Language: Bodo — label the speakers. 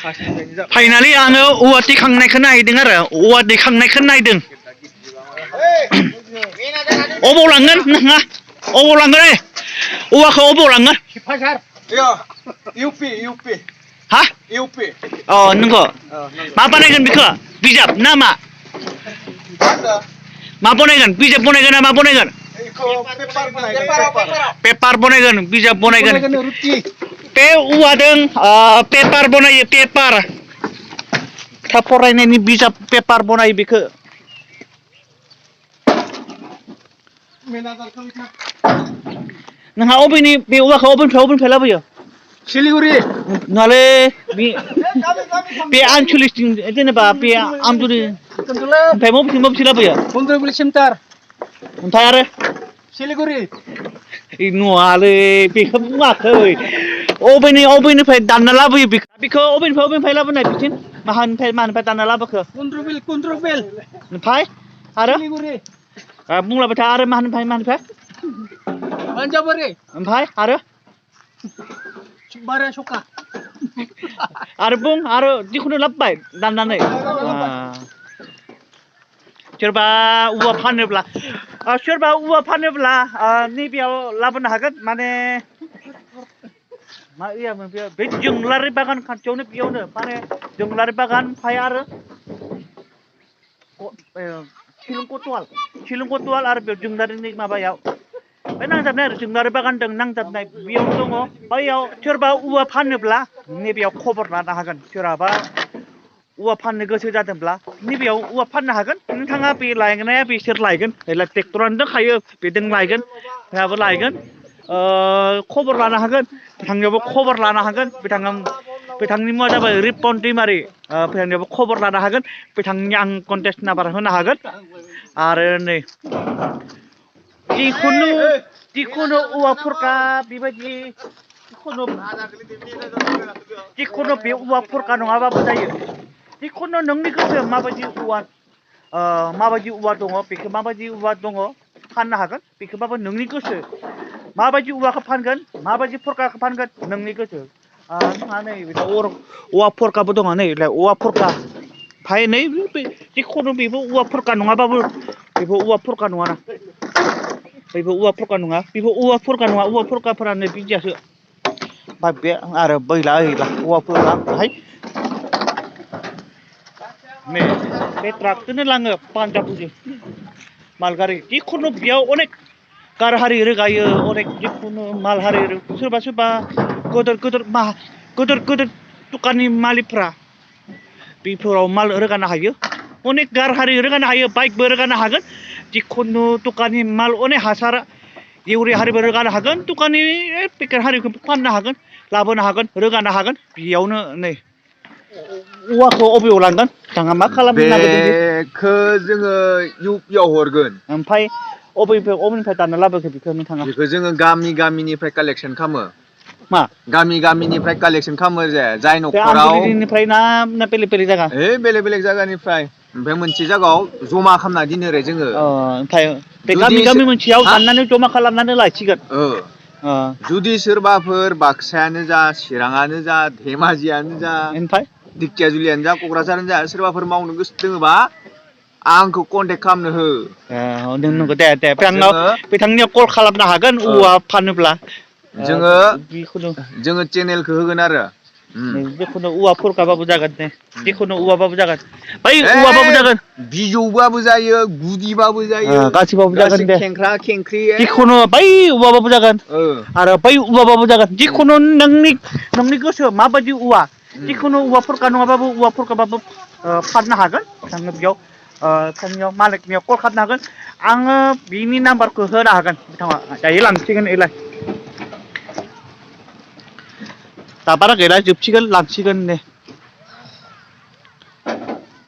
Speaker 1: फाइनालि आङो औवा दैखांनायखौ नायदों आरो औवा दैखांनायखौ नायदों अबाव लांगोन नोंहा अबाव लांगोन औवाखौ अबाव लांगोन
Speaker 2: इउपि
Speaker 1: हा अ नंगौ मा बानायगोन बेखौ बिजाब ना मा बनायगोन बिजाब बनायगोन ना मा बनायगोन पेपार बनायगोन बिजाब बनायगोन बे औवादों पेपार बनायो पेपार खोथा फरायनायनि बिजाब पेपार बनायो बेखौ नोंहा अबेनि बे औवाखौ अबेनिफ्राय लाबोयो
Speaker 2: सिलिगुरि
Speaker 1: नङालै बे आनसलिकथिं जेनेबा बे आमदुरि ओमफ्राय मबेथिं लाबोयो
Speaker 2: बन्दरगुरि सेन्टार
Speaker 1: ओमफ्राय आरो
Speaker 2: सिलिगुरि
Speaker 1: नङालै बेखौ बुङाखै अबेनिफ्राय दानना लाबोयो बेखौ अबेनिफ्राय लाबोनाय बिथिं मानिफ्राय दानना लाबोखो
Speaker 2: कुन्द्रबिल
Speaker 1: ओमफ्राय आरो
Speaker 2: सिलिगुरि
Speaker 1: बुंलाबाय था आरो मानिफ्राय
Speaker 2: पान्जाबारि
Speaker 1: ओमफ्राय आरो
Speaker 2: बारा सखा
Speaker 1: आरो बुं आरो जिखुनु लाबोबाय दाननानै सोरबा औवा फानोब्ला नैबेयाव लाबोनो हागोन माने मा एरियामोन बे जोंलारि बागान खाथियावनो बेयावनो माने जोंलारि बागान ओमफ्राय आरो शिलं कटवाल आरो बेयाव जोंलारिनि माबायाव बे नांजाबनाय आरो जोंलारि बागानजों नांजाबनाय बेयाव दङ बैयाव सोरबा औवा फानोब्ला नैबेयाव खबर लानो हागोन सोरहाबा औवा फाननो गोसो जादोंब्ला नैबेयाव औवा फाननो हागोन नोंथाङा बे लायनाया बिसोर लायगोन ट्रेक्टरानो दंखायो बेजों लायगोन बेहाबो लायगोन खबर लानो हागोन बिथांनियावबो खबर लानो हागोन बिथांनि मुङा जाबाय रिपन दैमारि बिथांनियावबो खबर लानो हागोन बिथांनि आं कन्टेक्ट नाम्बार होनो हागोन आरो नै जिखुनु औवाफोरखा बेबायदि जिखुनु बे औवा फुरखा नङाबाबो जायो जिखुनु नोंनि गोसो माबायदि औवा दङ बेखौ माबायदि औवा दङ फाननो हागोन बेखौबाबो नोंनि गोसो माबायदि औवाखौ फानगोन माबायदि फुरखाखौ फानगोन नोंनि गोसो जोंहा नै औवा फुरखाबो दङ नै औवा फुरखा ओमफ्राय नै जिखुनु बेबो औवा फुरखा नङाबाबो बेबो औवा फुरखा नङाना बेबो औवा फुरखा नङा औवा फुरखाफोरा नै बिदियासो ओमफ्राय बे आरो बैला औवाफोरा ओमफ्राय नै बे ट्राकखौनो लाङो पान्जाबुजों मालगारि जिखुनु बेयाव अनेक कार हारि रोगायो अनेक जिखुनु माल हारि सोरबा गोदोर दखाननि मालिकफ्रा बेफोराव माल रोगानो हायो अनेक गार हारि रोगानो हायो बाइकबो रोगानो हागोन जिखुनु दखाननि माल अनेक हासार इउरिया हारिबो रोगानो हागोन दखाननि पेकेट हारिखौ फाननो हागोन लाबोनो हागोन रोगानो हागोन बेयावनो नै औवाखौ अबेयाव लांगोन बिथाङा मा खालामनो नागिरदों
Speaker 2: बेखौ जोङो इउपिआव हरगोन
Speaker 1: ओमफ्राय अबेनिफ्राय दानना लाबोखो बेखौ नोंथाङा
Speaker 2: बेखौ जोङो गामिनिफ्राय कालेक्सन खालामो
Speaker 1: मा
Speaker 2: गामिनिफ्राय कालेक्सन खालामो जाय
Speaker 1: बे
Speaker 2: न'खराव
Speaker 1: आमदुरिनिफ्राय ना बेलेग जायगा
Speaker 2: बेलेग जायगानिफ्राय ओमफ्राय मोनसे जायगायाव जमा खालामना दोनो आरो जोङो
Speaker 1: ओमफ्राय बे
Speaker 2: जुदि
Speaker 1: गामि मोनसेयाव दाननानै जमा खालामनानै लायसिगोन
Speaker 2: जुदि सोरबाफोर बाक्सायानो जा चिराङानो जा धेमाजियानो जा
Speaker 1: ओमफ्राय
Speaker 2: दिखियाजुलियानो जा क'क्राझारानो जा सोरबाफोर मावनो गोसो दोङोबा आंखौ कन्टेक्ट खालामनो हो
Speaker 1: नंगौ दे बिथांनियाव कल खालामनो हागोन औवा फानोब्ला
Speaker 2: जोङो चेनेलखौ होगोन आरो
Speaker 1: जिखुनु औवा फुरखाबाबो जागोन दे जिखुनु औवाबाबो जागोन बै औवाबाबो जागोन
Speaker 2: बिजौबाबो जायो गुदिबाबो जायो
Speaker 1: गासिबाबो जागोन दे
Speaker 2: खेंख्रा खेंख्रि
Speaker 1: जिखुनु बै औवाबाबो जागोन आरो बै औवाबाबो जागोन जिखुनु नोंनि गोसो माबायदि औवा जिखुनु औवा फुरखा नङाबाबो औवा फुरखाबाबो फाननो हागोन बिथांनो बेयाव बिथांनियाव मालिकनियाव कल खालामनो हागोन आङो बिनि नाम्बारखौ होनो हागोन बिथाङा दायो लांसिगोन एलाय दा बारा गैला जोबसिगोन लांसिगोन दे